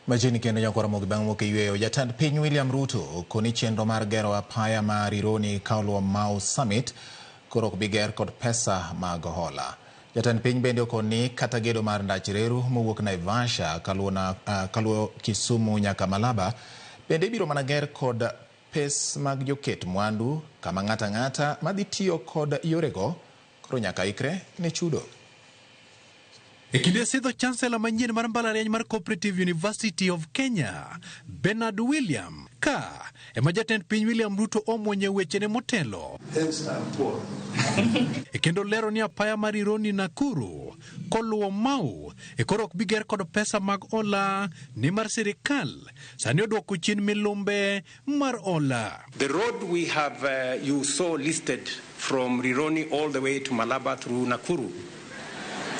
Machiegni kendo nyakwara Ramogi bang' wuok e yweyo. Jatend piny William Ruto okoni chenro mar gero apaya ma Rironi ka oluwo Mau Summit koro ok bi ger kod pesa mag hola. Jatend piny bende okoni kata gedo mar ndach reru mowuok Naivasha kaluwo, na, kaluwo Kisumu nyaka Malaba bende ibiro mana ger kod pes mag joket mwandu kama ng'ato ang'ata madhi tiyo kod yorego koro nyaka ikre ne chudo. E kinde sidho chancellor manyien mar mbalariany mar Cooperative University of Kenya, Bernard William, ka ema jatend piny William Ruto omuonye wechene motelo. E kendo lero ni apaya mar Rironi Nakuru koluwo Mau e koro ok bi ger kod pesa mag hola nimar sirikal sani odwoko chien milumbe mar hola. The road we have, you saw listed from Rironi all the way to Malaba through Nakuru,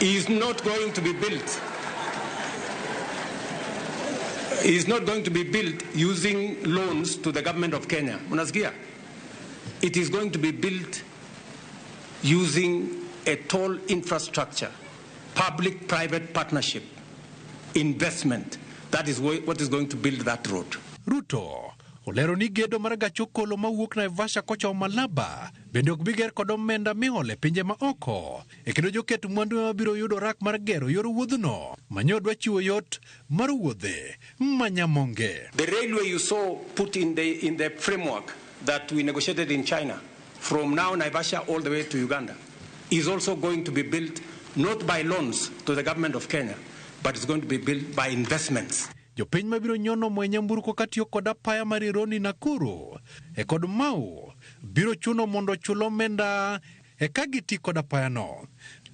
is not going to be built. Is not going to be built using loans to the government of Kenya. Unasikia? It is going to be built using a toll infrastructure, public-private partnership, investment. That is what is going to build that road. Ruto olero ni gedo mar gach okolo mawuok Naivasha kochomo Malaba bende ok bi ger kod omenda miholo e pinje ma oko e kendo joket mwandu ema biro yudo rak mar gero yor wuodhno manyo dwa chiwo yot mar wuodhe manyamonge. The railway you saw put in the framework that we negotiated in China, from now Naivasha all the way to Uganda, is also going to be built not by loans to the government of Kenya, but it's going to be built by investments. Jopiny mabiro nyono mo e nyamburko katiyo kod apaya mar Rironi Nakuru e kod Mau biro chuno mondo ochul omenda eka giti kod apayano.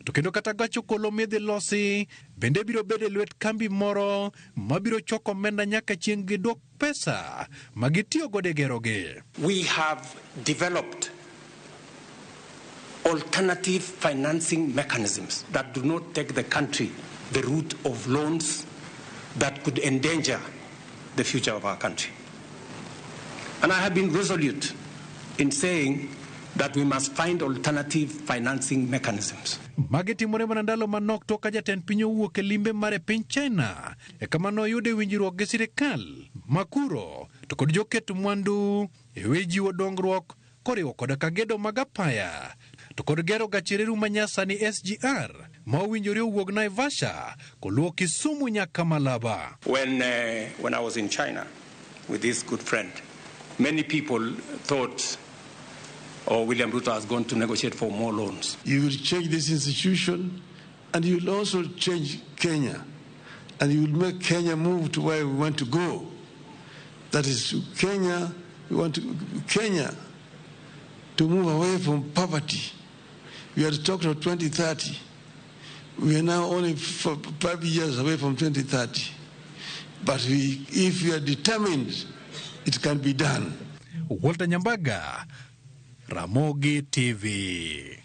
To kendo kata gach okolo midhi losi bende biro bedo e lwet kambi moro mabiro choko omenda nyaka chieng' gidwok pesa ma gitiyo godo e gerogi. We have developed alternative financing mechanisms that do not take the country the route of loans that could endanger the future of our country. And I have been resolute in saying that we must find alternative financing mechanisms. Magi timore mana ndalo manok tok ka jatend piny owuok e limbe mare piny China e kama noyude winjruok gi sirikal makuro to kod joket mwandu e wi jiwo dongruok koriwo koda ka gedo mag apaya to kod gero gach reru manyasani SGR ma owinjore owuog Naivasha koluwo Kisumu nyaka Malaba. When I was in China with this good friend, many people thought, oh, William Ruto has gone to negotiate for more loans. You will change this institution and you will also change Kenya. And you will make Kenya move to where we want to go. That is, Kenya, we want Kenya to move away from poverty. We are talking of 2030. We are now only 5 years away from 2030. But if we are determined, it can be done. Walter Nyambaga, Ramogi TV.